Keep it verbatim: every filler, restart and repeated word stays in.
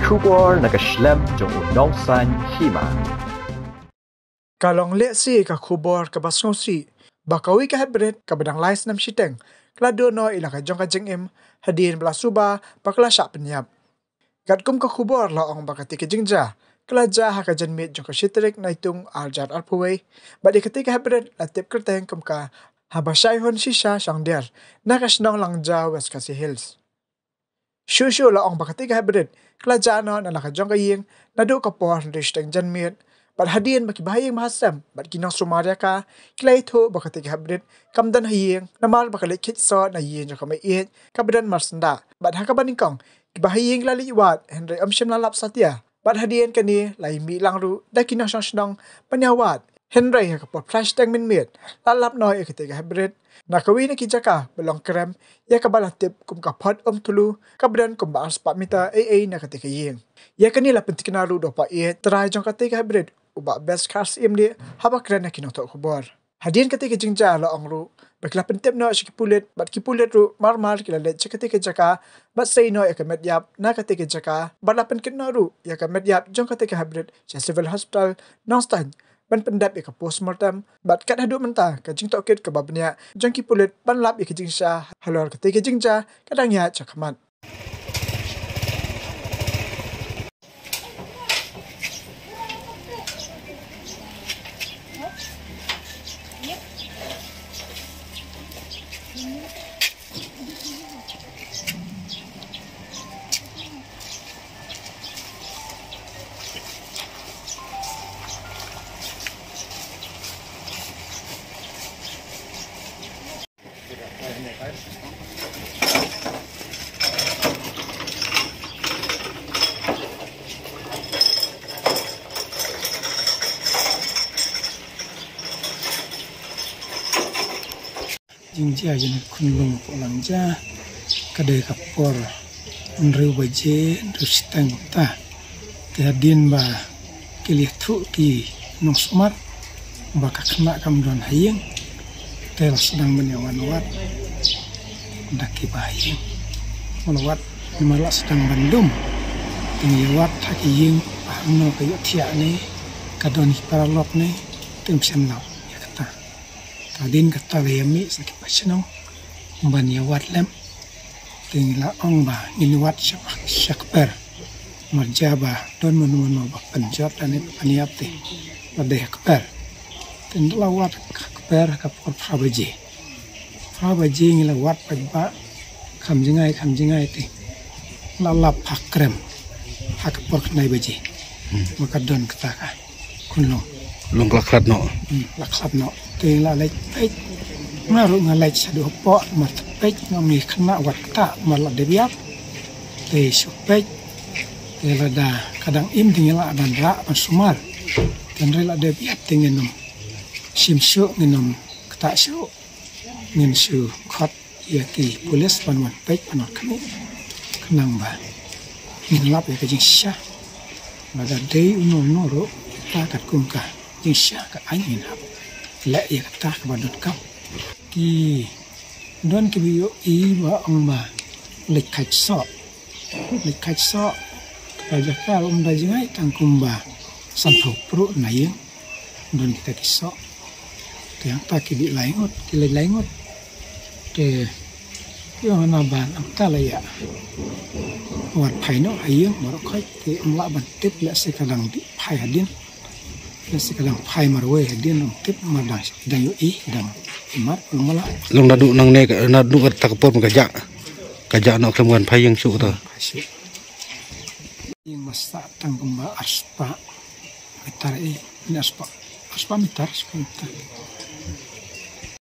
Khubor na ka shlem jong u nongsan hima. Ka long lehse ka khubor kaba sngewsih ba kawei ka hepbrit kaba dang lai snem shiteng ka la duh noh ïa la ka jong ka jingim hadien ba la suba ba ka la shah pynïap. Katkum ka khubor la ong ba katei ka jingjia ka la jia ha ka janmiet jong ka shi tarik Naitung arhajar arphew wei bad ïa katei ka hepbrit la tip kyrteng kum ka Habashaihun Shisha Shangdiar na ka shnong Langja, West Khasi Hills. Shuh shuh la ong ba katei ka hepbrit ka la jah noh na la ka jong ka ïing naduh ka por hynriew shiteng janmiet bad hadien ba ki bahaïing bahasem bad ki nongsumar ïa ka ki la ïathuh ba katei ka hepbrit kam don ha ïing namar ba ka leit khit soh na ïing jong ka mei ïeit kaba don marsyndah bad ha kaba nyngkong ki bahaïing ki la leit wad hynrei ym shym la lap satia. Bad hadien kane la ïa mih lang ruh da ki nongshong shnong ban ïa wad. Hynrei ha ka por phra shiteng mynmiet la lap noh ïa katei ka hepbrit na kawei na ki jaka ba long krem ïa kaba la tip kum ka Phot Umthlu kaba don kumba arspah mitar ei ei na katei ka ïing. Ïa kane la pynthikna ruh da u paid trai jong katei ka hepbrit u Bah Best Kharsyiemlieh haba kren ïa ki nongthoh khubor. Hadien katei ka jingjia la ong ruh ba ki la pyntip noh sha ki pulit bad ki pulit ruh mar mar ki la leit sha katei ka jaka bad sei noh ïa ka met ïap na katei ka jaka bad la pynkit noh ruh ïa ka met ïap jong katei ka hepbrit sha Civil Hospital Nongstoiñ ban pyndep ïa ka postmortem bad kat haduh mynta ka jingtohkit kaba bniah jong ki pulit ban lap ïa ka jingshisha halor katei ka jingjia ka dang ïaid shakhmat. Jingjia jong ka khunlung hapoh Langja ka dei ka por hynriew baje, hynriew shiteng ta. Te hadien ba ki la ïathuh ki nongsumar ba ka khynnah kam don ha ïing, te la sdang ban ïa wan wad da ki bahaïing. Wan wad namar la sdang ban dum. Te ngi ïa wad ha ki ïing ba hangno ka ïohthiah ne ka don ki paralok ne, te ym shym la ïa kata. Hadien kata la ïa mih sa ki paid shnong ban ïa wad lem. Te ngi la ong ba ngin wad sha, sha kper. Mar jia ba don mano mano ba pynjot lane ba pynïap te la dei ha kper. Te ngi la wad ha kper ha ka por phra baje. Phra baje ngi la wad paidbah kham jngai kham jngai te la lap ha krem ha ka por khyndai baje. Hmm. Ma ka don kata ka khunlung. Long ka la khlad noh. Hmm, la khlad noh. Te la leit peit. Nga ruh nga leit shaduh hapoh, mar te peit nga ong ngi khynnah wat ktah, mar la dep ïap. Te shu peit. Te lada ka dang im te ngi lah ban rah ban sumar. Te hynrei la dep ïap te ngin ym shim shuh, ngin ym ktah shuh. Ngin shu khot ïa ki pulit ban wan peit ban wan khmih khnang ba ngin lap ïa ka jingshisha. Lada dei uno uno ruh, kata katkum ka jingshisha ka aiñ ngin hap leh ïa kata kaba donkam. Ki don kiba ïohi ba ong ba leit kheit soh. Leit kheit soh, ka jaka ruh ym da jngai tang kumba sanphew pruh na ïing. Don kita ki soh. Te hangta ki dih lai ngut, ki leit lai ngut. Te ïoh hana ban hangta la ïa wad phai noh ha ïing baroh khoit, te ym lah ban tip lehse ka dang dih phai hadien. Lehse ka dang phai marwei hadien ym tip, mar dang, dang ïohi, dang imat, ym lah. Long naduh nangne, naduh kata ka por ka jah. Ka jah noh khlem wan phai ïing shuh kata. Phai shuh. Ïing ba sah tang kumba arspah mitar, eh, ne arspah, arspah mitar, arspah mitar.